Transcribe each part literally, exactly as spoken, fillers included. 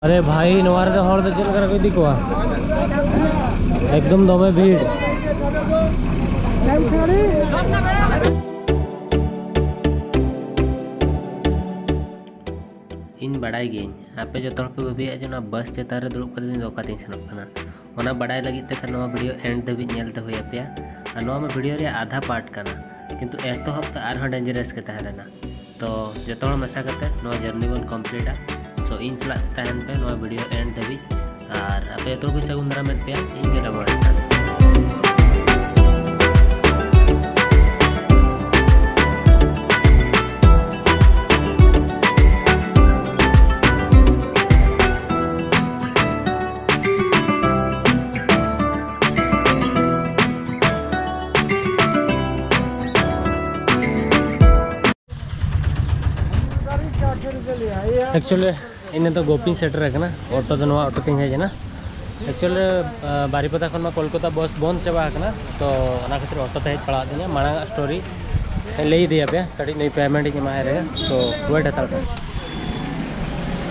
ᱟᱨᱮ ᱵᱷᱟᱭ, ᱱᱚᱣᱟ ᱨᱮᱫᱚ ᱦᱚᱲ ᱫᱚ ᱪᱮᱫ ᱞᱮᱠᱟ ᱨᱮᱠᱚ ᱤᱫᱤ ᱠᱚᱣᱟ? ᱮᱠᱫᱚᱢ ᱫᱚᱢᱮ ᱵᱷᱤᱲ᱾ ᱤᱧ ᱵᱟᱲᱟᱭ ᱜᱤᱭᱟᱹᱧ, ᱟᱯᱮ ᱡᱚᱛᱚ ᱦᱚᱲ ᱯᱮ ᱵᱷᱟᱹᱵᱤᱭᱟ ᱡᱮ ᱱᱚᱣᱟ ᱵᱟᱥ ᱪᱮᱛᱟᱱ ᱨᱮ ᱫᱩᱲᱩᱵ ᱠᱟᱛᱮ ᱤᱧ ᱫᱚ ᱚᱠᱟᱛᱤᱧ ᱥᱮᱱᱚᱜ ᱠᱟᱱᱟ᱾ ᱚᱱᱟ ᱵᱟᱲᱟᱭ ᱞᱟᱹᱜᱤᱫ ᱛᱮ ᱠᱷᱟᱱ ᱱᱚᱣᱟ ᱵᱷᱤᱰᱤᱭᱳ ᱮᱱᱰ ᱫᱷᱟᱹᱵᱤᱡ ᱧᱮᱞ ᱛᱮ ᱦᱩᱭ ᱟᱯᱮᱭᱟ᱾ ᱟᱨ ᱱᱚᱣᱟ ᱢᱟ ᱵᱷᱤᱰᱤᱭᱳ ᱨᱮᱭᱟᱜ ᱟᱫᱷᱟ ᱯᱟᱨᱴ ᱠᱟᱱᱟ, ᱠᱤᱱᱛᱩ ᱮᱛᱚᱦᱚᱵ ᱫᱚ ᱟᱨᱦᱚᱸ ᱰᱮᱧᱡᱟᱨᱟᱥ ᱜᱮ ᱛᱟᱦᱮᱸ ᱞᱮᱱᱟ᱾ ᱛᱚ ᱡᱚᱛᱚ ᱦᱚᱲ ᱢᱮᱥᱟ ᱠᱟᱛᱮ ᱱᱚᱣᱟ ᱡᱟᱨᱱᱤ ᱵᱚᱱ ᱠᱚᱢᱯᱞᱤᱴᱟ᱾ ᱛᱚ ᱤᱧ ᱥᱟᱞᱟᱜ ᱛᱮ ᱛᱟᱦᱮᱱ ᱯᱮ ᱱᱚᱣᱟ ᱵᱷᱤᱰᱤᱭᱳ ᱮᱱᱰ ᱫᱷᱟᱹᱵᱤᱡ᱾ ᱟᱨ ᱟᱯᱮ ᱡᱚᱛᱚ ᱦᱚᱲ ᱠᱚᱧ ᱥᱟᱹᱜᱩᱱ ᱫᱟᱨᱟᱢᱮᱫ ᱯᱮᱭᱟ ᱤᱧ ᱜᱮ ᱰᱚᱵᱚᱞ ᱥᱴᱟᱨ᱾ ᱮᱠᱪᱩᱭᱮᱞᱤ ᱤᱧ ᱱᱤᱛᱚᱜ ᱜᱳᱯᱤᱧ ᱥᱮᱴᱮᱨ ᱟᱠᱟᱱᱟ᱾ ᱚᱴᱳ ᱫᱚ ᱱᱚᱣᱟ ᱚᱴᱳ ᱛᱤᱧ ᱦᱮᱡ ᱮᱱᱟ᱾ ᱮᱠᱪᱩᱭᱮᱞᱤ ᱵᱟᱨᱤᱯᱟᱫᱟ ᱠᱷᱚᱱ ᱢᱟ ᱠᱳᱞᱠᱟᱛᱟ ᱵᱟᱥ ᱵᱚᱱᱫ ᱪᱟᱵᱟ ᱟᱠᱟᱱᱟ, ᱛᱚ ᱚᱱᱟ ᱠᱷᱟᱹᱛᱤᱨ ᱚᱴᱳ ᱛᱮ ᱦᱮᱡ ᱯᱟᱲᱟᱣᱟᱫ ᱫᱤᱧᱟ᱾ ᱢᱟᱲᱟᱝ ᱟᱜ ᱥᱴᱳᱨᱤ ᱞᱟᱹᱭ ᱤᱫᱤᱭᱟᱯᱮᱭᱟ, ᱠᱟᱹᱴᱤᱡ ᱱᱩᱭ ᱯᱮᱢᱮᱱᱴ ᱤᱧ ᱮᱢᱟᱭ ᱨᱮᱜᱮ, ᱛᱚ ᱳᱭᱮᱴ ᱦᱟᱛᱟᱲ ᱯᱮ᱾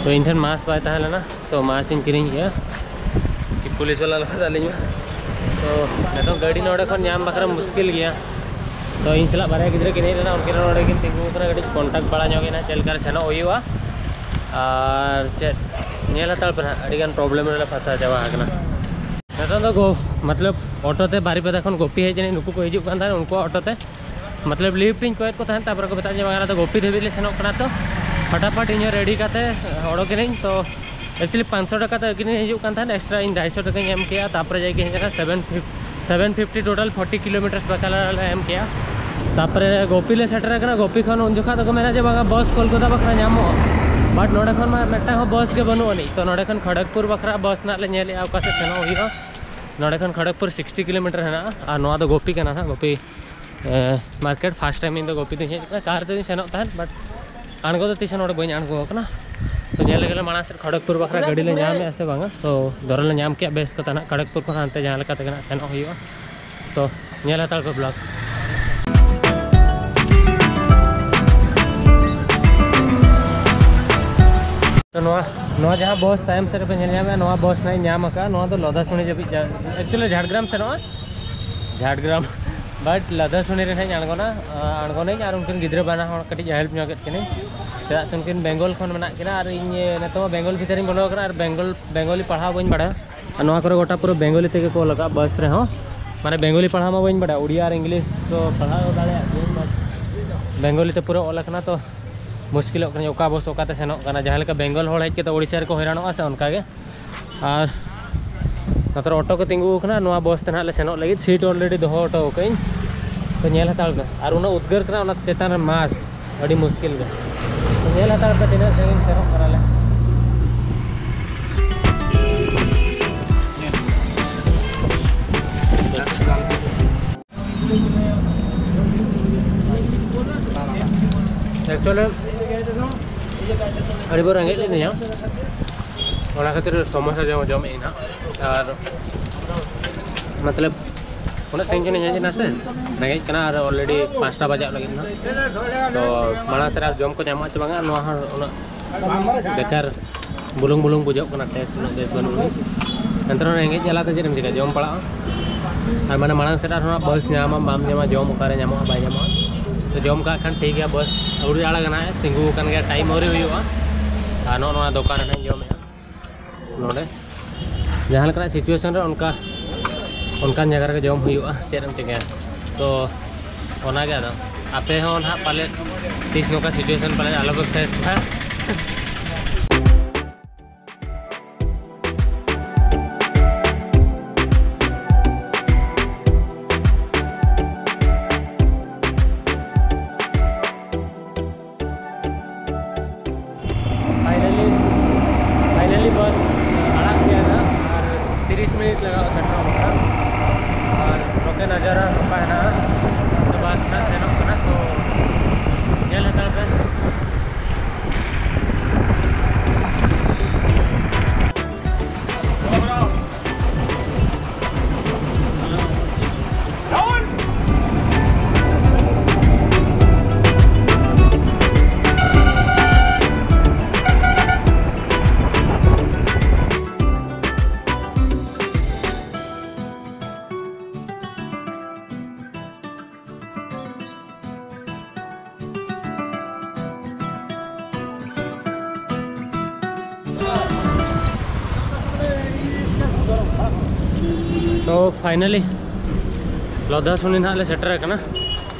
ᱛᱚ ᱤᱧ ᱴᱷᱮᱱ ᱢᱟᱥᱠ ᱵᱟᱭ ᱛᱟᱦᱮᱸ ᱞᱮᱱᱟ, ᱛᱚ ᱢᱟᱥᱠ ᱤᱧ ᱠᱤᱨᱤᱧ ᱠᱮᱜᱼᱟ᱾ ᱠᱤ ᱯᱩᱞᱤᱥ ᱵᱟᱞᱟ ᱞᱟᱜᱟ ᱟᱹᱞᱤᱧ ᱢᱟ᱾ ᱛᱚ ᱱᱤᱛᱚᱝ ᱜᱟᱹᱰᱤ ᱱᱚᱰᱮ ᱠᱷᱚᱱ ᱧᱟᱢ ᱵᱟᱠᱷᱨᱟ ᱢᱩᱥᱠᱤᱞ ᱜᱮᱭᱟ᱾ ᱛᱚ ᱤᱧ ᱥᱟᱞᱟᱜ ᱵᱟᱨᱭᱟ ᱜᱤᱫᱽᱨᱟᱹ ᱠᱤᱱ ᱦᱮᱡ ᱞᱮᱱᱟ, ᱩᱱᱠᱤᱱ ᱦᱚᱸ ᱱᱚᱰᱮ ᱠᱤᱱ ᱛᱤᱸᱜᱩ ᱟᱠᱟᱱᱟ, ᱠᱟᱹᱴᱤᱡ ᱠᱚᱱᱴᱟᱠᱴ ᱵᱟᱲᱟ ᱧᱚᱜ ᱮᱱᱟ ᱪᱮᱫ ᱞᱮᱠᱟ ᱨᱮ ᱥᱮᱱᱚᱜ ᱦᱩᱭᱩᱜᱼᱟ᱾ ᱟᱨ ᱪᱮᱫ ᱧᱮᱞ ᱦᱟᱛᱟᱲ ᱯᱮ ᱱᱟᱦᱟᱜ, ᱟᱹᱰᱤ ᱜᱟᱱ ᱯᱨᱚᱵᱞᱮᱢ ᱨᱮᱞᱮ ᱯᱷᱟᱸᱥᱟ ᱪᱟᱵᱟ ᱟᱠᱟᱱᱟ᱾ ᱱᱤᱛᱚᱝ ᱫᱚ ᱜᱳ ᱢᱚᱛᱞᱚᱵ ᱚᱴᱳ ᱛᱮ ᱵᱟᱨᱤᱯᱟᱫᱟ ᱠᱷᱚᱱ ᱜᱳᱯᱤ ᱦᱮᱡ ᱮᱱᱟᱹᱧ, ᱱᱩᱠᱩ ᱠᱚ ᱦᱤᱡᱩᱜ ᱠᱟᱱ ᱛᱟᱦᱮᱸᱫ ᱩᱱᱠᱩᱣᱟᱜ ᱚᱴᱳ ᱛᱮ᱾ ᱢᱚᱛᱞᱚᱵ ᱞᱤᱯᱷᱴ ᱤᱧ ᱠᱚᱭᱮᱫ ᱠᱚ ᱛᱟᱦᱮᱸᱫ, ᱛᱟᱨᱯᱚᱨᱮ ᱠᱚ ᱢᱮᱛᱟᱫᱤᱧᱟ ᱵᱟᱝ, ᱟᱞᱮ ᱫᱚ ᱜᱳᱯᱤ ᱫᱷᱟᱹᱵᱤᱡ ᱞᱮ ᱥᱮᱱᱚᱜ ᱠᱟᱱᱟ᱾ ᱛᱚ ᱯᱷᱟᱴᱟᱯᱷᱟᱴ ᱤᱧ ᱦᱚᱸ ᱨᱮᱰᱤ ᱠᱟᱛᱮ ᱚᱰᱚᱠ ᱮᱱᱟᱹᱧ᱾ ᱛᱚ ᱮᱠᱪᱩᱭᱮᱞᱤ ᱯᱟᱸᱪᱥᱚ ᱴᱟᱠᱟ ᱛᱮ ᱟᱹᱠᱤᱱ ᱦᱤᱡᱩᱜ ᱠᱟᱱ ᱛᱟᱦᱮᱸᱫ, ᱮᱠᱥᱴᱨᱟ ᱤᱧ ᱰᱷᱟᱭᱥᱚ ᱴᱟᱠᱟᱧ ᱮᱢ ᱠᱮᱜᱼᱟ᱾ ᱛᱟᱨᱯᱚᱨᱮ ᱡᱟᱭᱜᱮ ᱦᱮᱡ ᱮᱱᱟ seven ᱯᱷᱤᱯ seven fifty total forty ᱠᱤᱞᱳᱢᱤᱴᱟᱨᱥ ᱵᱟᱠᱷᱨᱟ ᱞᱮ ᱮᱢ ᱠᱮᱜᱼᱟ᱾ ᱛᱟᱨᱯᱚᱨᱮ ᱜᱳᱯᱤ ᱞᱮ ᱥᱮᱴᱮᱨ ᱟᱠᱟᱱᱟ᱾ ᱜᱳᱯᱤ ᱠᱷᱚᱱ ᱩᱱ ᱡᱚᱠᱷᱟ ᱫᱚᱠᱚ ᱢᱮᱱᱟ ᱡᱮ ᱵᱟᱝᱟ ᱵᱟᱥ ᱠᱳᱞᱠᱟᱛᱟ ᱵᱟᱠᱷᱨᱟ ᱧᱟᱢᱚᱜᱼᱟ, ᱵᱟᱴ ᱱᱚᱰᱮ ᱠᱷᱚᱱ ᱢᱟ ᱢᱤᱫᱴᱟᱝ ᱦᱚᱸ ᱵᱟᱥ ᱜᱮ ᱵᱟᱹᱱᱩᱜ ᱟᱹᱱᱤᱡ᱾ ᱛᱚ ᱱᱚᱰᱮ ᱠᱷᱚᱱ ᱠᱷᱚᱲᱚᱜᱽᱯᱩᱨ ᱵᱟᱠᱷᱨᱟ ᱵᱟᱥ ᱱᱟᱜ ᱞᱮ ᱧᱮᱞᱮᱜᱼᱟ ᱚᱠᱟ ᱥᱮᱫ ᱥᱮᱱᱚᱜ ᱦᱩᱭᱩᱜᱼᱟ᱾ ᱱᱚᱰᱮ ᱠᱷᱚᱱ ᱠᱷᱚᱲᱚᱜᱽᱯᱩᱨ ᱥᱤᱠᱥᱴᱤ ᱠᱤᱞᱳᱢᱤᱴᱟᱨ ᱦᱮᱱᱟᱜᱼᱟ᱾ ᱟᱨ ᱱᱚᱣᱟ ᱫᱚ ᱜᱳᱯᱤ ᱠᱟᱱᱟ ᱱᱟᱦᱟᱜ, ᱜᱳᱯᱤ ᱢᱟᱨᱠᱮᱴ᱾ ᱯᱷᱟᱥᱴ ᱴᱟᱭᱤᱢ ᱤᱧ ᱫᱚ ᱜᱳᱯᱤ ᱫᱚᱧ ᱦᱮᱡ ᱟᱠᱟᱱᱟ, ᱠᱟᱨ ᱛᱮᱫᱚᱧ ᱥᱮᱱᱚᱜ ᱛᱟᱦᱮᱸᱫ, ᱵᱟᱴ ᱟᱬᱜᱚ ᱫᱚ ᱛᱤᱥ ᱦᱚᱸ ᱱᱚᱰᱮ ᱵᱟᱹᱧ ᱟᱬᱜᱚ ᱟᱠᱟᱱᱟ᱾ ᱛᱚ ᱧᱮᱞ ᱞᱮᱜᱮ ᱞᱮ ᱢᱟᱲᱟᱝ ᱥᱮᱫ ᱠᱷᱚᱲᱚᱜᱽᱯᱩᱨ ᱵᱟᱠᱷᱨᱟ ᱜᱟᱹᱰᱤ ᱞᱮ ᱧᱟᱢᱮᱜᱼᱟ ᱥᱮ ᱵᱟᱝᱟ᱾ ᱛᱚ ᱫᱚᱨᱟ ᱞᱮ ᱧᱟᱢ ᱠᱮᱜᱼᱟ ᱵᱮᱥ ᱠᱟᱛᱷᱟ ᱱᱟᱦᱟᱜ᱾ ᱠᱷᱚᱲᱚᱜᱽᱯᱩᱨ ᱠᱷᱚᱱ ᱦᱟᱱᱛᱮ ᱡᱟᱦᱟᱸ ᱞᱮᱠᱟᱛᱮ ᱱᱟᱦᱟᱜ ᱥᱮᱱᱚᱜ ᱦᱩᱭᱩᱜᱼᱟ᱾ ᱛᱚ ᱧᱮᱞ ᱦᱟᱛᱟᱲ ᱯᱮ ᱵᱞᱚᱜ᱾ ᱛᱚ ᱱᱚᱣᱟ ᱱᱚᱣᱟ ᱡᱟᱦᱟᱸ ᱵᱚᱥ ᱛᱟᱭᱚᱢ ᱥᱮᱫ ᱨᱮᱯᱮ ᱧᱮᱞ ᱧᱟᱢᱮᱫᱼᱟ, ᱱᱚᱣᱟ ᱵᱚᱥ ᱱᱟᱜ ᱤᱧ ᱧᱟᱢ ᱟᱠᱟᱫᱼᱟ᱾ ᱱᱚᱣᱟ ᱫᱚ ᱞᱚᱫᱷᱟᱥᱩᱱᱤ ᱫᱷᱟᱹᱵᱤᱡ ᱡᱟ-, actually ᱡᱷᱟᱲᱜᱨᱟᱢ ᱥᱮᱱᱚᱜᱼᱟ, ᱡᱷᱟᱲᱜᱨᱟᱢ, but ᱞᱚᱫᱷᱟᱥᱩᱱᱤ ᱨᱮ ᱱᱟᱜ ᱤᱧ ᱟᱬᱜᱚᱱᱟ᱾ ᱟ, ᱟᱬᱜᱚᱱᱟᱹᱧ ᱟᱨ ᱩᱱᱠᱤᱱ ᱜᱤᱫᱽᱨᱟᱹ ᱵᱟᱱᱟ ᱦᱚᱲ ᱠᱟᱹᱴᱤᱡ help ᱧᱚᱜ ᱠᱮᱫ ᱠᱤᱱᱟᱹᱧ, ᱪᱮᱫᱟᱜ ᱥᱮ ᱩᱱᱠᱤᱱ ᱵᱮᱝᱜᱚᱞ ᱠᱷᱚᱱ ᱢᱮᱱᱟᱜ ᱠᱤᱱᱟ ᱟᱨ ᱤᱧ ᱱᱤᱛᱚᱜ ᱢᱟ ᱵᱮᱝᱜᱚᱞ ᱵᱷᱤᱛᱟᱹᱨᱤᱧ ᱵᱚᱞᱚ ᱟᱠᱟᱱᱟ ᱟᱨ ᱵᱮᱝᱜᱚᱞ, ᱵᱮᱝᱜᱚᱞᱤ ᱯᱟᱲᱦᱟᱣ ᱵᱟᱹᱧ ᱵᱟᱲᱟᱭᱟ᱾ ᱟᱨ ᱱᱚᱣᱟ ᱠᱚᱨᱮ ᱜᱚᱴᱟ ᱯᱩᱨᱟᱹ ᱵᱮᱝᱜᱚᱞᱤ ᱛᱮᱜᱮ ᱠᱚ ᱚᱞ ᱟᱠᱟᱫᱼᱟ ᱵᱚᱥ ᱨᱮᱦᱚᱸ, ᱢᱟᱱᱮ ᱵᱮᱝᱜᱚᱞᱤ ᱯᱟᱲᱦᱟᱣ ᱢᱟ ᱵᱟᱹᱧ ᱵᱟᱲᱟᱭᱟ, ᱩᱲᱤᱭᱟ ᱟᱨ ᱤᱝᱞᱤᱥ ᱫᱚ ᱯᱟᱲᱦᱟᱣ ᱫᱟᱲᱮᱭᱟᱜ ᱜᱤᱭᱟᱹᱧ, but ᱵᱮᱝᱜᱚᱞᱤ ᱛᱮ ᱯᱩᱨᱟᱹ ᱚᱞ ᱟᱠᱟᱱᱟ, ᱛᱚ ᱢᱩᱥᱠᱤᱞᱚᱜ ᱠᱟᱱᱟ ᱚᱠᱟ ᱵᱚᱥ ᱚᱠᱟᱛᱮ ᱥᱮᱱᱚᱜ ᱠᱟᱱᱟ᱾ ᱡᱟᱦᱟᱸ ᱞᱮᱠᱟ ᱵᱮᱝᱜᱚᱞ ᱦᱚᱲ ᱦᱮᱡ ᱠᱟᱛᱮ ᱳᱲᱤᱥᱟ ᱨᱮᱠᱚ ᱦᱚᱭᱨᱟᱱᱚᱜᱼᱟ ᱥᱮ, ᱚᱱᱠᱟ ᱜᱮ᱾ ᱟᱨ ᱱᱚᱛᱮ ᱨᱮ ᱚᱴᱳ ᱠᱚ ᱛᱤᱸᱜᱩ ᱟᱠᱟᱱᱟ, ᱱᱚᱣᱟ ᱵᱚᱥ ᱛᱮ ᱱᱟᱦᱟᱜ ᱞᱮ ᱥᱮᱱᱚᱜ ᱞᱟᱹᱜᱤᱫ᱾ ᱥᱤᱴ already ᱫᱚᱦᱚ ᱦᱚᱴᱚ ᱠᱟᱜ ᱟᱹᱧ, ᱛᱚ ᱧᱮᱞ ᱦᱟᱛᱟᱲ ᱯᱮ᱾ ᱟᱨ ᱩᱱᱟᱹᱜ ᱩᱫᱽᱜᱟᱹᱨ ᱠᱟᱱᱟ, ᱚᱱᱟ ᱪᱮᱛᱟᱱ ᱨᱮ ᱢᱟᱥᱠ, ᱟᱹᱰᱤ ᱢᱩᱥᱠᱤᱞ ᱜᱮ᱾ ᱛᱚ ᱧᱮᱞ ᱦᱟᱛᱟᱲ ᱯᱮ ᱛᱤᱱᱟᱹᱜ ᱥᱟᱺᱜᱤᱧ ᱥᱮᱱᱚᱜ ᱠᱟᱱᱟᱞᱮ᱾ Actually, ᱟᱹᱰᱤ ᱵᱚ ᱨᱮᱸᱜᱮᱡ ᱞᱤᱫᱤᱧᱟ, ᱚᱱᱟ ᱠᱷᱟᱹᱛᱤᱨ ᱥᱚᱢᱳᱥᱟ ᱡᱚᱢ, ᱡᱚᱢᱮᱫ ᱟᱹᱧ ᱦᱟᱸᱜ᱾ ᱟᱨ ᱢᱚᱛᱞᱚᱵ ᱩᱱᱟᱹᱜ ᱥᱟᱺᱜᱤᱧ ᱠᱷᱚᱱᱤᱧ ᱦᱮᱡ ᱮᱱᱟ ᱥᱮ, ᱨᱮᱸᱜᱮᱡ ᱠᱟᱱᱟ ᱟᱨ already ᱯᱟᱸᱪᱴᱟ ᱵᱟᱡᱟᱜ ᱞᱟᱹᱜᱤᱫ ᱱᱟᱜ᱾ ᱛᱚ ᱢᱟᱲᱟᱝ ᱥᱮᱫ ᱟᱨ ᱡᱚᱢ ᱠᱚ ᱧᱟᱢᱚᱜᱼᱟ ᱪᱮ ᱵᱟᱝᱟ, ᱱᱚᱣᱟ ᱦᱚᱸ ᱩᱱᱟᱹᱜ ᱵᱮᱠᱟᱨ ᱵᱩᱞᱩᱝ ᱵᱩᱞᱩᱝ ᱵᱩᱡᱷᱟᱹᱜ ᱠᱟᱱᱟ, taste ᱩᱱᱟᱹᱜ ᱵᱮᱥ ᱵᱟᱹᱱᱩᱜ ᱟᱹᱱᱤᱡ᱾ ᱮᱱᱛᱮ ᱨᱮᱦᱚᱸ ᱨᱮᱸᱜᱮᱡ ᱡᱟᱞᱟᱛᱮ ᱪᱮᱫ ᱮᱢ ᱪᱤᱠᱟᱹᱭᱟ, ᱡᱚᱢ ᱯᱟᱲᱟᱜᱼᱟ᱾ ᱟᱨ ᱢᱟᱱᱮ ᱢᱟᱲᱟᱝ ᱥᱮᱫ ᱟᱨᱦᱚᱸ ᱵᱟᱥ ᱧᱟᱢᱟᱢ ᱵᱟᱢ ᱧᱟᱢᱟ, ᱡᱚᱢ ᱚᱠᱟᱨᱮ ᱧᱟᱢᱚᱜᱼᱟ ᱵᱟᱭ ᱧᱟᱢᱚᱜᱼᱟ᱾ ᱛᱚ ᱡᱚᱢ ᱠᱟᱜ ᱠᱷᱟᱱ ᱴᱷᱤᱠ ᱜᱮᱭᱟ, ᱵᱟᱥ ᱟᱹᱣᱨᱤ ᱟᱲᱟᱜᱟ ᱱᱟᱦᱟᱜ, ᱛᱤᱸᱜᱩ ᱟᱠᱟᱱ ᱜᱮᱭᱟ, time ᱟᱹᱣᱨᱤ ᱦᱩᱭᱩᱜᱼᱟ᱾ ᱟᱨ ᱱᱚᱜᱼᱚ ᱱᱚᱣᱟ ᱫᱚᱠᱟᱱ ᱨᱮ ᱱᱟᱦᱟᱜ ᱤᱧ ᱡᱚᱢᱮᱫᱼᱟ ᱱᱚᱰᱮ᱾ ᱡᱟᱦᱟᱸ ᱞᱮᱠᱟᱱᱟᱜ situation ᱨᱮ ᱚᱱᱠᱟ, ᱚᱱᱠᱟᱱ ᱡᱟᱭᱜᱟ ᱨᱮᱜᱮ ᱡᱚᱢ ᱦᱩᱭᱩᱜᱼᱟ, ᱪᱮᱫ ᱮᱢ ᱪᱤᱠᱟᱹᱭᱟ᱾ ᱛᱚ ᱚᱱᱟᱜᱮ ᱟᱫᱚ ᱟᱯᱮ ᱦᱚᱸ ᱱᱟᱦᱟᱜ ᱯᱟᱞᱮᱫ ᱛᱤᱥ ᱱᱚᱝᱠᱟ situation ᱯᱟᱞᱮᱫ ᱟᱞᱚᱯᱮ face ᱟ᱾ Finally, finally bus ᱟᱲᱟᱜ ᱠᱮᱫᱟ ᱱᱟᱦᱟᱜ, ᱟᱨ ᱛᱤᱨᱤᱥ ᱢᱤᱱᱤᱴ ᱞᱟᱜᱟᱜᱼᱟ ᱥᱮᱴᱮᱨᱚᱜ ᱵᱟᱠᱷᱨᱟ᱾ ᱟᱨ ᱱᱚᱛᱮ ᱱᱟᱡᱟᱨᱟ ᱱᱚᱝᱠᱟ ᱦᱮᱱᱟᱜᱼᱟ, ᱵᱟᱥ ᱱᱟᱦᱟᱜ ᱥᱮᱱᱚᱜ ᱠᱟᱱᱟ, so ᱧᱮᱞ ᱦᱟᱛᱟᱲ ᱯᱮ᱾ ᱛᱚ finally ᱞᱚᱫᱷᱟ ᱥᱩᱱᱤ ᱱᱟᱦᱟᱜ ᱞᱮ ᱥᱮᱴᱮᱨ ᱟᱠᱟᱱᱟ᱾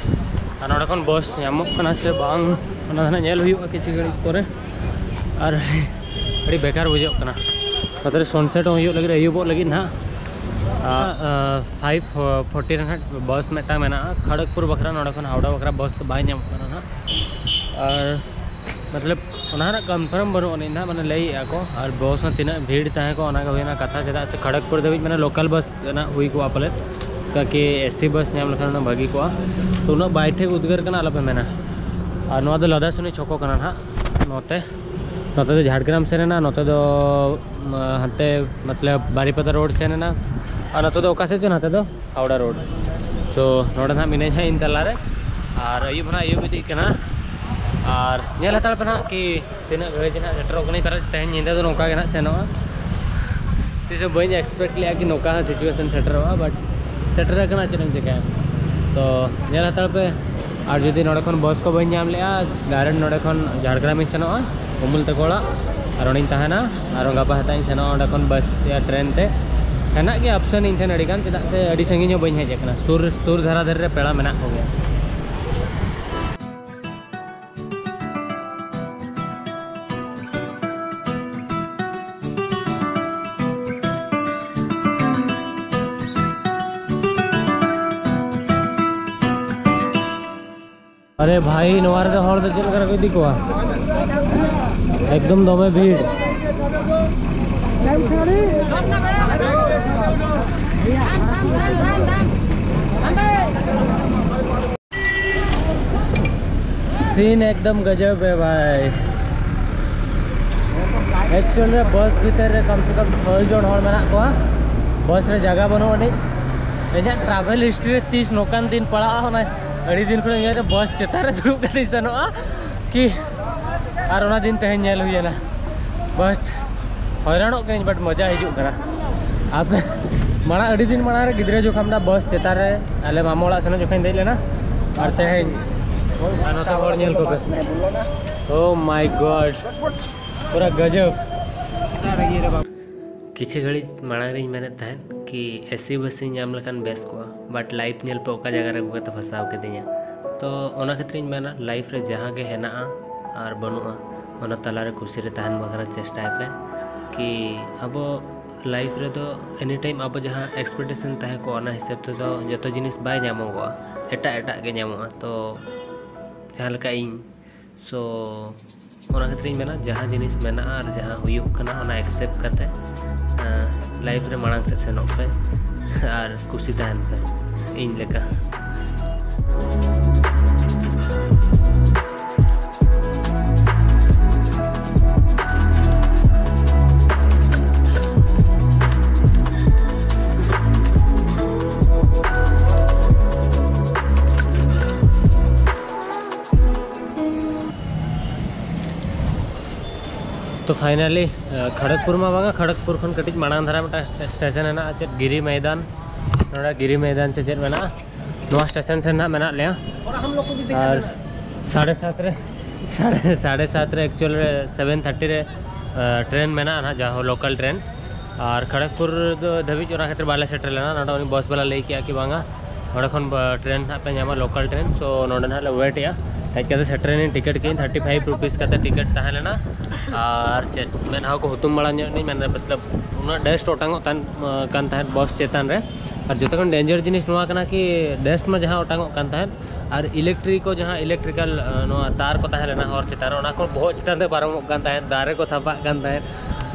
ᱟᱨ ᱱᱚᱰᱮ ᱠᱷᱚᱱ ᱵᱟᱥ ᱧᱟᱢᱚᱜ ᱠᱟᱱᱟ ᱥᱮ ᱵᱟᱝ, ᱚᱱᱟ ᱫᱚ ᱱᱟᱦᱟᱜ ᱧᱮᱞ ᱦᱩᱭᱩᱜᱼᱟ ᱠᱤᱪᱷᱩ ᱜᱷᱟᱹᱲᱤᱡ ᱯᱚᱨᱮ᱾ ᱟᱨ ᱟᱹᱰᱤ ᱵᱮᱠᱟᱨ ᱵᱩᱡᱷᱟᱹᱜ ᱠᱟᱱᱟ᱾ ᱱᱚᱛᱮ ᱨᱮ sunset ᱦᱚᱸ ᱦᱩᱭᱩᱜ ᱞᱟᱹᱜᱤᱫ, ᱟᱹᱭᱩᱵᱚᱜ ᱞᱟᱹᱜᱤᱫ ᱱᱟᱦᱟᱜ᱾ ᱟᱨ five forty ᱨᱮ ᱱᱟᱦᱟᱜ ᱵᱟᱥ ᱢᱤᱫᱴᱟᱝ ᱢᱮᱱᱟᱜᱼᱟ ᱠᱷᱚᱲᱚᱜᱽᱯᱩᱨ ᱵᱟᱠᱷᱨᱟ᱾ ᱱᱚᱰᱮ ᱠᱷᱚᱱ ᱦᱟᱣᱲᱟ ᱵᱟᱠᱷᱨᱟ ᱵᱟᱥ ᱫᱚ ᱵᱟᱭ ᱧᱟᱢᱚᱜ ᱠᱟᱱᱟ ᱱᱟᱦᱟᱜ᱾ ᱟᱨ ᱢᱚᱛᱞᱚᱵ ᱚᱱᱟ ᱨᱮᱱᱟᱜ confirm ᱵᱟᱹᱱᱩᱜ ᱟᱹᱱᱤᱡ ᱱᱟᱦᱟᱜ, ᱢᱟᱱᱮ ᱞᱟᱹᱭᱮᱫᱼᱟ ᱠᱚ᱾ ᱟᱨ ᱵᱟᱥ ᱦᱚᱸ ᱛᱤᱱᱟᱹᱜ ᱵᱷᱤᱲ ᱛᱟᱦᱮᱸ ᱠᱚᱜᱼᱟ, ᱚᱱᱟ ᱜᱮ ᱦᱩᱭᱱᱟ ᱠᱟᱛᱷᱟ᱾ ᱪᱮᱫᱟᱜ ᱥᱮ ᱠᱷᱚᱲᱚᱜᱽᱯᱩᱨ ᱫᱷᱟᱹᱵᱤᱡ ᱢᱟᱱᱮ local ᱵᱟᱥ ᱨᱮᱱᱟᱜ ᱦᱩᱭ ᱠᱚᱜᱼᱟ ᱯᱟᱞᱮᱫ, ᱠᱟᱠᱤ AC ᱵᱟᱥ ᱧᱟᱢ ᱞᱮᱠᱷᱟᱱ ᱩᱱᱟᱹᱜ ᱵᱷᱟᱹᱜᱤ ᱠᱚᱜᱼᱟ᱾ ᱛᱚ ᱩᱱᱟᱹᱜ ᱵᱟᱭ ᱴᱷᱤᱠ ᱩᱫᱽᱜᱟᱹᱨ ᱠᱟᱱᱟ, ᱟᱞᱚᱯᱮ ᱢᱮᱱᱟ᱾ ᱟᱨ ᱱᱚᱣᱟ ᱫᱚ ᱞᱚᱫᱷᱟ ᱥᱩᱱᱤ ᱪᱷᱚᱠᱚ ᱠᱟᱱᱟ ᱱᱟᱦᱟᱜ᱾ ᱱᱚᱛᱮ, ᱱᱚᱛᱮ ᱫᱚ ᱡᱷᱟᱲᱜᱨᱟᱢ ᱥᱮᱱ ᱮᱱᱟ, ᱱᱚᱛᱮ ᱫᱚ ᱦᱟᱱᱛᱮ ᱢᱚᱛᱞᱚᱵ ᱵᱟᱨᱤᱯᱟᱫᱟ road ᱥᱮᱱ ᱮᱱᱟ᱾ ᱟᱨ ᱱᱚᱛᱮ ᱫᱚ ᱚᱠᱟ ᱥᱮᱫ ᱪᱚ, ᱱᱚᱛᱮ ᱫᱚ ᱦᱟᱣᱲᱟ road᱾ So ᱱᱚᱰᱮ ᱱᱟᱦᱟᱜ ᱢᱤᱱᱟᱹᱧ ᱦᱟᱸᱜ ᱤᱧ ᱛᱟᱞᱟᱨᱮ᱾ ᱟᱨ ᱟᱹᱭᱩᱵ ᱱᱟᱦᱟᱜ ᱟᱹᱭᱩᱵ ᱤᱫᱤᱜ ᱠᱟᱱᱟ᱾ ᱟᱨ ᱧᱮᱞ ᱦᱟᱛᱟᱲ ᱯᱮ ᱱᱟᱦᱟᱜ ᱠᱤ ᱛᱤᱱᱟᱹᱜ ᱜᱷᱟᱹᱲᱤᱡ ᱱᱟᱦᱟᱜ ᱥᱮᱴᱮᱨᱚᱜ ᱠᱟᱹᱱᱟᱹᱧ᱾ ᱯᱟᱞᱮ ᱛᱮᱦᱮᱧ ᱧᱤᱫᱟᱹ ᱫᱚ ᱱᱚᱝᱠᱟ ᱜᱮ ᱱᱟᱦᱟᱜ ᱥᱮᱱᱚᱜᱼᱟ᱾ ᱛᱤᱥ ᱦᱚᱸ ᱵᱟᱹᱧ expect ᱞᱮᱜᱼᱟ ᱠᱤ ᱱᱚᱝᱠᱟ ᱦᱚᱸ situation ᱥᱮᱴᱮᱨᱚᱜᱼᱟ, but ᱥᱮᱴᱮᱨ ᱟᱠᱟᱱᱟ, ᱪᱮᱫ ᱮᱢ ᱪᱤᱠᱟᱹᱭᱟ᱾ ᱛᱚ ᱧᱮᱞ ᱦᱟᱛᱟᱲ ᱯᱮ᱾ ᱟᱨ ᱡᱩᱫᱤ ᱱᱚᱰᱮ ᱠᱷᱚᱱ ᱵᱟᱥ ᱠᱚ ᱵᱟᱹᱧ ᱧᱟᱢ ᱞᱮᱜᱼᱟ, direct ᱱᱚᱰᱮ ᱠᱷᱚᱱ ᱡᱷᱟᱲᱜᱨᱟᱢᱤᱧ ᱥᱮᱱᱚᱜᱼᱟ, ᱩᱢᱩᱞ ᱛᱟᱠᱚ ᱚᱲᱟᱜ᱾ ᱟᱨ ᱚᱸᱰᱮᱧ ᱛᱟᱦᱮᱱᱟ᱾ ᱟᱨ ᱜᱟᱯᱟ ᱥᱮᱛᱟᱜ ᱤᱧ ᱥᱮᱱᱚᱜᱼᱟ ᱚᱸᱰᱮ ᱠᱷᱚᱱ ᱵᱟᱥ ᱭᱟ ᱴᱨᱮᱱ ᱛᱮ᱾ ᱦᱮᱱᱟᱜ ᱜᱮᱭᱟ option ᱤᱧ ᱴᱷᱮᱱ ᱟᱹᱰᱤ ᱜᱟᱱ, ᱪᱮᱫᱟᱜ ᱥᱮ ᱟᱹᱰᱤ ᱥᱟᱺᱜᱤᱧ ᱦᱚᱸ ᱵᱟᱹᱧ ᱦᱮᱡ ᱟᱠᱟᱱᱟ, ᱥᱩᱨ, ᱥᱩᱨ ᱫᱷᱟᱨᱟ ᱫᱷᱟᱨᱮ ᱨᱮ ᱯᱮᱲᱟ ᱢᱮᱱᱟᱜ ᱠᱚᱜᱮᱭᱟ᱾ ᱟᱨᱮ ᱵᱷᱟᱭ, ᱱᱚᱣᱟ ᱨᱮᱫᱚ ᱦᱚᱲ ᱫᱚ ᱪᱮᱫ ᱞᱮᱠᱟ ᱨᱮᱠᱚ ᱤᱫᱤ ᱠᱚᱣᱟ? ᱮᱠᱫᱚᱢ ᱫᱚᱢᱮ ᱵᱷᱤᱲ᱾ Scene ᱮᱠᱫᱚᱢ ᱜᱟᱡᱟᱵ ᱦᱮ ᱵᱷᱟᱭ᱾ Actual ᱨᱮ ᱵᱟᱥ ᱵᱷᱤᱛᱟᱹᱨ ᱨᱮ ᱠᱚᱢ ᱥᱮ ᱠᱚᱢ ᱪᱷᱚᱭ ᱡᱚᱱ ᱦᱚᱲ ᱢᱮᱱᱟᱜ ᱠᱚᱣᱟ᱾ ᱵᱟᱥ ᱨᱮ ᱡᱟᱭᱜᱟ ᱵᱟᱹᱱᱩᱜ ᱟᱹᱱᱤᱡ᱾ ᱤᱧᱟᱹᱜ travel history ᱨᱮ ᱛᱤᱥ ᱱᱚᱝᱠᱟᱱ ᱫᱤᱱ ᱯᱟᱲᱟᱜᱼᱟ, ᱚᱱᱟ ᱟᱹᱰᱤ ᱫᱤᱱ ᱠᱷᱚᱱ ᱤᱧ ᱩᱭᱦᱟᱹᱨᱟ ᱵᱟᱥ ᱪᱮᱛᱟᱱ ᱨᱮ ᱫᱩᱲᱩᱵ ᱠᱟᱛᱮᱧ ᱥᱮᱱᱚᱜᱼᱟ ᱠᱤ᱾ ᱟᱨ ᱚᱱᱟ ᱫᱤᱱ ᱛᱮᱦᱮᱧ ᱧᱮᱞ ᱦᱩᱭᱮᱱᱟ᱾ But ᱦᱚᱭᱨᱟᱱᱚᱜ ᱠᱟᱹᱱᱟᱹᱧ, but ᱢᱚᱡᱟ ᱦᱤᱡᱩᱜ ᱠᱟᱱᱟ᱾ ᱟᱯᱮ ᱢᱟᱲᱟᱝ, ᱟᱹᱰᱤ ᱫᱤᱱ ᱢᱟᱲᱟᱝ ᱨᱮ ᱜᱤᱫᱽᱨᱟᱹ ᱡᱚᱠᱷᱚᱱ ᱫᱚ ᱵᱟᱥ ᱪᱮᱛᱟᱱ ᱨᱮ ᱟᱞᱮ ᱢᱟᱢᱟ ᱚᱲᱟᱜ ᱥᱮᱱᱚᱜ ᱡᱚᱠᱷᱚᱱ ᱤᱧ ᱫᱮᱡ ᱞᱮᱱᱟ, ᱟᱨ ᱛᱮᱦᱮᱧ ᱟᱨ ᱱᱚᱛᱮ ᱦᱚᱲ ᱧᱮᱞ ᱠᱚᱯᱮ᱾ Oh my God, ᱯᱩᱨᱟ ᱜᱟᱡᱟᱵ᱾ ᱠᱤᱪᱷᱩ ᱜᱷᱟᱹᱲᱤᱡ ᱢᱟᱲᱟᱝ ᱨᱤᱧ ᱢᱮᱱᱮᱫ ᱛᱟᱦᱮᱸᱫ ᱠᱤ ᱮᱥᱤ ᱵᱟᱥᱤᱧ ᱧᱟᱢ ᱞᱮᱠᱷᱟᱱ ᱵᱮᱥ ᱠᱚᱜᱼᱟ, but life ᱧᱮᱞ ᱯᱮ ᱚᱠᱟ ᱡᱟᱭᱜᱟ ᱨᱮ ᱟᱹᱜᱩ ᱠᱟᱛᱮ ᱯᱷᱟᱸᱥᱟᱣ ᱠᱤᱫᱤᱧᱟ᱾ ᱛᱚ ᱚᱱᱟ ᱠᱷᱟᱹᱛᱤᱨᱤᱧ ᱢᱮᱱᱟ, life ᱨᱮ ᱡᱟᱦᱟᱸ ᱜᱮ ᱦᱮᱱᱟᱜᱼᱟ ᱟᱨ ᱵᱟᱹᱱᱩᱜᱼᱟ, ᱚᱱᱟ ᱛᱟᱞᱟᱨᱮ ᱠᱩᱥᱤ ᱨᱮ ᱛᱟᱦᱮᱱ ᱵᱟᱠᱷᱨᱟ ᱪᱮᱥᱴᱟᱭ ᱯᱮ᱾ ᱠᱤ ᱟᱵᱚ life ᱨᱮᱫᱚ any time ᱟᱵᱚ ᱡᱟᱦᱟᱸ expectation ᱛᱟᱦᱮᱸ ᱠᱚᱜᱼᱟ, ᱚᱱᱟ ᱦᱤᱥᱟᱹᱵ ᱛᱮᱫᱚ ᱡᱚᱛᱚ ᱡᱤᱱᱤᱥ ᱵᱟᱭ ᱧᱟᱢᱚᱜᱚᱜᱼᱟ, ᱮᱴᱟᱜ ᱮᱴᱟᱜ ᱜᱮ ᱧᱟᱢᱚᱜᱼᱟ᱾ ᱛᱚ ᱡᱟᱦᱟᱸ ᱞᱮᱠᱟ ᱤᱧ, so ᱚᱱᱟ ᱠᱷᱟᱹᱛᱤᱨᱤᱧ ᱢᱮᱱᱟ, ᱡᱟᱦᱟᱸ ᱡᱤᱱᱤᱥ ᱢᱮᱱᱟᱜᱼᱟ ᱟᱨ ᱡᱟᱦᱟᱸ ᱦᱩᱭᱩᱜ ᱠᱟᱱᱟ, ᱚᱱᱟ accept ᱠᱟᱛᱮ life ᱨᱮ ᱢᱟᱲᱟᱝ ᱥᱮᱫ ᱥᱮᱱᱚᱜ ᱯᱮ ᱟᱨ ᱠᱩᱥᱤ ᱛᱟᱦᱮᱱ ᱯᱮ, ᱤᱧ ᱞᱮᱠᱟ᱾ ᱛᱚ finally, ᱠᱷᱚᱲᱚᱜᱽᱯᱩᱨ ᱢᱟ ᱵᱟᱝᱟ, ᱠᱷᱚᱲᱚᱜᱽᱯᱩᱨ ᱠᱷᱚᱱ ᱠᱟᱹᱴᱤᱡ ᱢᱟᱲᱟᱝ ᱫᱷᱟᱨᱟ ᱢᱤᱫᱴᱟᱝ ᱥᱴᱮ-, ᱥᱴᱮᱥᱚᱱ ᱦᱮᱱᱟᱜᱼᱟ, ᱪᱮᱫ ᱜᱤᱨᱤ ᱢᱚᱭᱫᱟᱱ, ᱱᱚᱰᱮ ᱜᱤᱨᱤ ᱢᱚᱭᱫᱟᱱ ᱥᱮ ᱪᱮᱫ ᱢᱮᱱᱟᱜᱼᱟ, ᱱᱚᱣᱟ ᱥᱴᱮᱥᱚᱱ ᱴᱷᱮᱱ ᱱᱟᱦᱟᱜ ᱢᱮᱱᱟᱜ ᱞᱮᱭᱟ᱾ ᱟᱨ ᱥᱟᱲᱮ ᱥᱟᱛ ᱨᱮ, ᱥᱟᱲᱮ, ᱥᱟᱲᱮ ᱥᱟᱛ ᱨᱮ, actual ᱨᱮ seven thirty ᱨᱮ, ᱟᱸ, ᱴᱨᱮᱱ ᱢᱮᱱᱟᱜᱼᱟ ᱱᱟᱦᱟᱜ, ᱡᱟᱦᱟᱸ local ᱴᱨᱮᱱ᱾ ᱟᱨ ᱠᱷᱚᱲᱚᱜᱽᱯᱩᱨ ᱫᱚ ᱫᱷᱟᱹᱵᱤᱡ ᱚᱱᱟ ᱠᱷᱟᱹᱛᱤᱨ ᱵᱟᱞᱮ ᱥᱮᱴᱮᱨ ᱞᱮᱱᱟ᱾ ᱱᱚᱰᱮ ᱩᱱᱤ ᱵᱚᱥ ᱵᱟᱞᱟ ᱞᱟᱹᱭ ᱠᱮᱜᱼᱟ ᱠᱤ ᱵᱟᱝᱟ, ᱱᱚᱰᱮ ᱠᱷᱚᱱ ᱵᱟ-, ᱴᱨᱮᱱ ᱱᱟᱦᱟᱜ ᱯᱮ ᱧᱟᱢᱟ, local ᱴᱨᱮᱱ᱾ So ᱱᱚᱰᱮ ᱱᱟᱦᱟᱜ ᱞᱮ wait ᱮᱜᱼᱟ᱾ ᱦᱮᱡ ᱠᱟᱛᱮ ᱥᱮᱴᱮᱨ ᱮᱱᱟᱹᱧ, ᱴᱤᱠᱤᱴ ᱠᱮᱫᱟᱹᱧ, thirty five rupees ᱠᱟᱛᱮ ᱴᱤᱠᱤᱴ ᱛᱟᱦᱮᱸ ᱞᱮᱱᱟ᱾ ᱟᱨ ᱪᱮᱫ ᱢᱮᱫᱦᱟ ᱠᱚ ᱦᱩᱛᱩᱢ ᱵᱟᱲᱟ ᱧᱚᱜ ᱮᱱᱟᱹᱧ, ᱢᱮᱱ ᱢᱚᱛᱞᱚᱵ ᱩᱱᱟᱹᱜ dust ᱚᱴᱟᱝᱚᱜ ᱠᱟᱱ, ᱠᱟᱱ ᱛᱟᱦᱮᱸᱫ ᱵᱚᱥ ᱪᱮᱛᱟᱱ ᱨᱮ᱾ ᱟᱨ ᱡᱚᱛᱚ ᱠᱷᱚᱱ danger ᱡᱤᱱᱤᱥ ᱱᱚᱣᱟ ᱠᱟᱱᱟ ᱠᱤ dust ᱢᱟ ᱡᱟᱦᱟᱸ ᱚᱴᱟᱝᱚᱜ ᱠᱟᱱ ᱛᱟᱦᱮᱸᱫ, ᱟᱨ electric ᱠᱚ ᱡᱟᱦᱟᱸ electrical, ᱟᱸ, ᱱᱚᱣᱟ ᱛᱟᱨ ᱠᱚ ᱛᱟᱦᱮᱸ ᱞᱮᱱᱟ ᱦᱚᱨ ᱪᱮᱛᱟᱱ ᱨᱮ, ᱚᱱᱟ ᱠᱚ ᱵᱚᱦᱚᱜ ᱪᱮᱛᱟᱱ ᱛᱮ ᱯᱟᱨᱚᱢᱚᱜ ᱠᱟᱱ ᱛᱟᱦᱮᱸᱫ, ᱫᱟᱨᱮ ᱠᱚ ᱛᱷᱟᱯᱟᱜ ᱠᱟᱱ ᱛᱟᱦᱮᱸᱫ᱾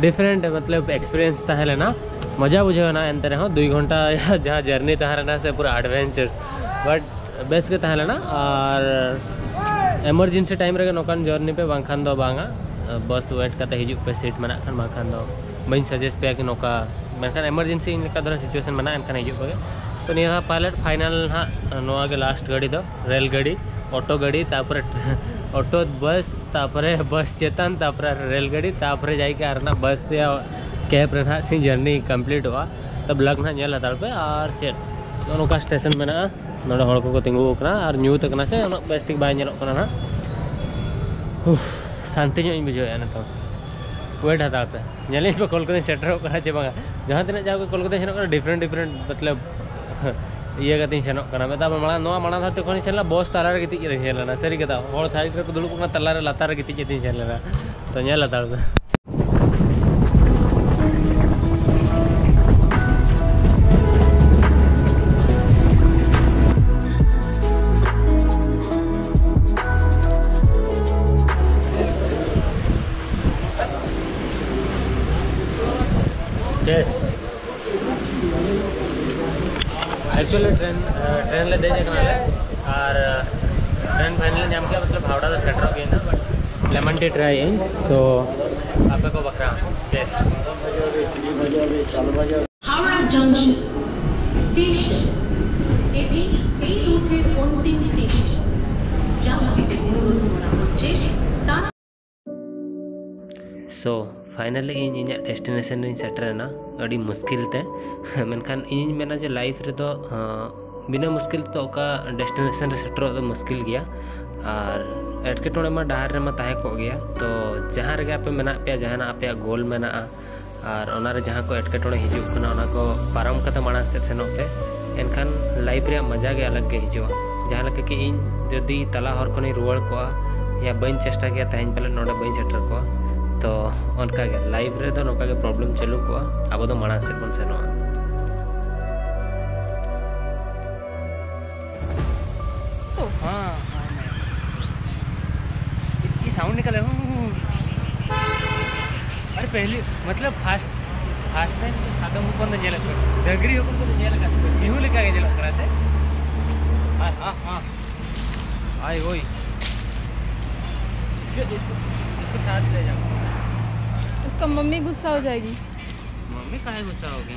Different ᱢᱚᱛᱞᱚᱵ experience ᱛᱟᱦᱮᱸ ᱞᱮᱱᱟ, ᱢᱚᱡᱟ ᱵᱩᱡᱷᱟᱹᱣ ᱮᱱᱟ᱾ ᱮᱱᱛᱮ ᱨᱮᱦᱚᱸ ᱫᱩᱭ ᱜᱷᱚᱱᱴᱟ ᱡᱟᱦᱟᱸ journey ᱛᱟᱦᱮᱸ ᱞᱮᱱᱟ ᱥᱮ ᱯᱩᱨᱟᱹ adventures, but ᱵᱮᱥ ᱜᱮ ᱛᱟᱦᱮᱸ ᱞᱮᱱᱟ᱾ ᱟᱨ emergency time ᱨᱮᱜᱮ ᱱᱚᱝᱠᱟᱱ journey ᱯᱮ, ᱵᱟᱝᱠᱷᱟᱱ ᱫᱚ ᱵᱟᱝᱟ, ᱵᱚᱥ wait ᱠᱟᱛᱮ ᱦᱤᱡᱩᱜ ᱯᱮ seat ᱢᱮᱱᱟᱜ ᱠᱷᱟᱱ, ᱵᱟᱝᱠᱷᱟᱱ ᱫᱚ ᱵᱟᱹᱧ suggest ᱯᱮᱭᱟ ᱠᱤ ᱱᱚᱝᱠᱟ᱾ ᱢᱮᱱᱠᱷᱟᱱ emergency ᱤᱧ ᱞᱮᱠᱟ ᱫᱷᱚᱨᱚ situation ᱢᱮᱱᱟᱜᱼᱟ, ᱮᱱᱠᱷᱟᱱ ᱦᱤᱡᱩᱜ ᱯᱮ᱾ ᱛᱚ ᱱᱤᱭᱟᱹ ᱫᱷᱟᱣ pilot final ᱱᱟᱦᱟᱜ ᱱᱚᱣᱟ ᱜᱮ last ᱜᱟᱹᱰᱤ ᱫᱚ, ᱨᱮᱞ ᱜᱟᱹᱰᱤ, ᱚᱴᱳ ᱜᱟᱹᱰᱤ, ᱛᱟᱨᱯᱚᱨᱮ ᱚᱴᱳ ᱵᱟᱥ, ᱛᱟᱨᱯᱚᱨᱮ ᱵᱟᱥ ᱪᱮᱛᱟᱱ, ᱛᱟᱨᱯᱚᱨᱮ ᱨᱮᱞ ᱜᱟᱹᱰᱤ, ᱛᱟᱨᱯᱚᱨᱮ ᱡᱟᱭᱜᱟ ᱟᱨ ᱱᱟᱜ ᱵᱟᱥ ᱭᱟ cab ᱨᱮ ᱱᱟᱦᱟᱜ ᱥᱤᱧ journey completeᱚᱜᱼᱟ᱾ ᱛᱚ vlog ᱱᱟᱦᱟᱜ ᱧᱮᱞ ᱦᱟᱛᱟᱲ ᱯᱮ᱾ ᱟᱨ ᱪᱮᱫ, ᱱᱚᱜᱼᱚ ᱱᱚᱝᱠᱟ ᱥᱴᱮᱥᱚᱱ ᱢᱮᱱᱟᱜᱼᱟ, ᱱᱚᱰᱮ ᱦᱚᱲ ᱠᱚᱠᱚ ᱛᱤᱸᱜᱩ ᱟᱠᱟᱱᱟ ᱟᱨ ᱧᱩᱛ ᱟᱠᱟᱱᱟ ᱥᱮ ᱩᱱᱟᱹᱜ ᱵᱮᱥ ᱴᱷᱤᱠ ᱵᱟᱭ ᱧᱮᱞᱚᱜ ᱠᱟᱱᱟ ᱱᱟᱦᱟᱜ᱾ ᱦᱩᱯᱷ, ᱥᱟᱱᱛᱤ ᱧᱚᱜ ᱤᱧ ᱵᱩᱡᱷᱟᱹᱣᱮᱫᱼᱟ ᱱᱤᱛᱚᱝ᱾ ᱳᱭᱮᱴ ᱦᱟᱛᱟᱲ ᱯᱮ, ᱧᱮᱞᱤᱧ ᱯᱮ ᱠᱳᱞᱠᱟᱛᱟᱧ ᱥᱮᱴᱮᱨᱚᱜ ᱠᱟᱱᱟ ᱪᱮ ᱵᱟᱝᱟ᱾ ᱡᱟᱦᱟᱸ ᱛᱤᱱᱟᱹᱜ ᱡᱟᱭᱜᱟ ᱠᱳᱞᱠᱟᱛᱟᱧ ᱥᱮᱱᱚᱜ ᱠᱟᱱᱟ, ᱰᱤᱯᱷᱟᱨᱮᱱᱴ ᱰᱤᱯᱷᱟᱨᱮᱱᱴ ᱢᱚᱛᱞᱚᱵ ᱤᱭᱟᱹ ᱠᱟᱛᱮᱧ ᱥᱮᱱᱚᱜ ᱠᱟᱱᱟ᱾ ᱢᱮᱛᱟᱜ ᱢᱮ ᱢᱟᱲᱟᱝ, ᱱᱚᱣᱟ ᱢᱟᱲᱟᱝ ᱫᱷᱟᱣ ᱛᱮ ᱡᱚᱠᱷᱚᱱᱤᱧ ᱥᱮᱱ ᱞᱮᱱᱟ, ᱵᱚᱥ ᱛᱟᱞᱟᱨᱮ ᱜᱤᱛᱤᱡ ᱠᱟᱛᱮᱧ ᱥᱮᱱ ᱞᱮᱱᱟ᱾ ᱥᱟᱹᱨᱤ ᱠᱟᱛᱷᱟ, ᱦᱚᱲ ᱥᱟᱭᱤᱰ ᱨᱮᱠᱚ ᱫᱩᱲᱩᱵ ᱠᱟᱱᱟ, ᱛᱟᱞᱟᱨᱮ ᱞᱟᱛᱟᱨ ᱨᱮ ᱜᱤᱛᱤᱡ ᱠᱟᱛᱮᱧ ᱥᱮᱱ ᱞᱮᱱᱟ᱾ ᱛᱚ ᱧᱮᱞ ᱦᱟᱛᱟᱲ ᱯᱮ᱾ ᱪᱮᱥ᱾ ᱮᱠᱪᱩᱭᱮᱞᱤ ᱴᱨᱮᱱ, ᱴᱨᱮᱱ ᱞᱮ ᱫᱮᱡ ᱟᱠᱟᱱᱟᱞᱮ ᱟᱨ ᱴᱨᱮᱱ ᱯᱷᱟᱭᱱᱟᱞ ᱧᱟᱢ ᱠᱮᱫᱟ, ᱢᱚᱛᱞᱚᱵ ᱦᱟᱣᱲᱟ ᱫᱚ ᱥᱮᱴᱮᱨᱚᱜ ᱜᱮᱭᱟ ᱱᱟᱜ, but ᱞᱮᱢᱚᱱ ᱴᱤ ᱴᱨᱟᱭ ᱟᱹᱧ, ᱛᱚ ᱟᱯᱮ ᱠᱚ ᱵᱟᱠᱷᱨᱟ᱾ ᱪᱮᱥ᱾ Howrah Junction, station. এটি এই রুটের অন্তিম স্টেশন। যাত্রীদের অনুরোধ করা হচ্ছে তারা So finally ᱤᱧ ᱤᱧᱟᱹᱜ ᱰᱮᱥᱴᱤᱱᱮᱥᱚᱱ ᱨᱤᱧ ᱥᱮᱴᱮᱨᱮᱱᱟ ᱟᱹᱰᱤ ᱢᱩᱥᱠᱤᱞ ᱛᱮ᱾ ᱢᱮᱱᱠᱷᱟᱱ ᱤᱧᱤᱧ ᱢᱮᱱᱟ ᱡᱮ ᱞᱟᱭᱤᱯᱷ ᱨᱮᱫᱚ ᱟᱸ, ᱵᱤᱱᱟᱹ ᱢᱩᱥᱠᱤᱞ ᱛᱮᱫᱚ ᱚᱠᱟ ᱰᱮᱥᱴᱤᱱᱮᱥᱚᱱ ᱨᱮ ᱥᱮᱴᱮᱨᱚᱜ ᱫᱚ ᱢᱩᱥᱠᱤᱞ ᱜᱮᱭᱟ᱾ ᱟᱨ ᱮᱴᱠᱮᱴᱚᱬᱮ ᱢᱟ ᱰᱟᱦᱟᱨ ᱨᱮᱢᱟ ᱛᱟᱦᱮᱸ ᱠᱚᱜ ᱜᱮᱭᱟ᱾ ᱛᱚ ᱡᱟᱦᱟᱸ ᱨᱮᱜᱮ ᱟᱯᱮ ᱢᱮᱱᱟᱜ ᱯᱮᱭᱟ, ᱡᱟᱦᱟᱱᱟᱜ ᱟᱯᱮᱭᱟᱜ ᱜᱳᱞ ᱢᱮᱱᱟᱜᱼᱟ, ᱟᱨ ᱚᱱᱟᱨᱮ ᱡᱟᱦᱟᱸ ᱠᱚ ᱮᱴᱠᱮᱴᱚᱬᱮ ᱦᱤᱡᱩᱜ ᱠᱟᱱᱟ, ᱚᱱᱟ ᱠᱚ ᱯᱟᱨᱚᱢ ᱠᱟᱛᱮ ᱢᱟᱲᱟᱝ ᱥᱮᱫ ᱥᱮᱱᱚᱜ ᱯᱮ, ᱮᱱᱠᱷᱟᱱ ᱞᱟᱭᱤᱯᱷ ᱨᱮᱭᱟᱜ ᱢᱚᱡᱟ ᱜᱮ ᱟᱞᱟᱜᱽ ᱜᱮ ᱦᱤᱡᱩᱜᱼᱟ᱾ ᱡᱟᱦᱟᱸ ᱞᱮᱠᱟ ᱠᱤ ᱤᱧ ᱡᱩᱫᱤ ᱛᱟᱞᱟ ᱦᱚᱨ ᱠᱷᱚᱱᱤᱧ ᱨᱩᱣᱟᱹᱲ ᱠᱚᱜᱼᱟ, ᱭᱟ ᱵᱟᱹᱧ ᱪᱮᱥᱴᱟ ᱠᱮᱭᱟ, ᱛᱮᱦᱮᱧ ᱯᱟᱞᱮᱫ ᱱᱚᱰᱮ ᱵᱟᱹᱧ ᱥᱮᱴᱮᱨ ᱠᱚᱜᱼᱟ᱾ ᱛᱚ ᱚᱱᱠᱟ ᱜᱮ ᱞᱟᱭᱤᱯᱷ ᱨᱮᱫᱚ ᱱᱚᱝᱠᱟ ᱜᱮ ᱯᱨᱚᱵᱞᱮᱢ ᱪᱟᱹᱞᱩ ᱠᱚᱜᱼᱟ, ᱟᱵᱚ ᱫᱚ ᱢᱟᱲᱟᱝ ᱥᱮᱫ ᱵᱚᱱ ᱥᱮᱱᱚᱜᱼᱟ᱾ ᱛᱚ ᱦᱮᱸ, ᱦᱮᱸ, ᱦᱮᱸ᱾ इसकी साउंड निकल है। अरे पहली मतलब फर्स्ट, फर्स्ट टाइम ᱥᱟᱫᱚᱢ ᱦᱚᱯᱚᱱ ᱫᱚ ᱧᱮᱞ ᱟᱠᱟᱫ, ᱰᱟᱹᱝᱨᱤ ᱦᱚᱯᱚᱱ ᱫᱚ ᱧᱮᱞ ᱟᱠᱟᱫ ᱠᱚᱣᱟ, ᱢᱤᱦᱩ ᱞᱮᱠᱟ ᱜᱮ ᱧᱮᱞᱚᱜ ᱠᱟᱱᱟ ᱥᱮ? ᱟᱨ ᱦᱟᱸ ᱦᱟᱸ, ᱟᱭ ᱳᱭ, इसके, इसको, इसको साथ ले जाओ। उसका मम्मी गुस्सा हो जाएगी। मम्मी काहे गुस्सा होगी?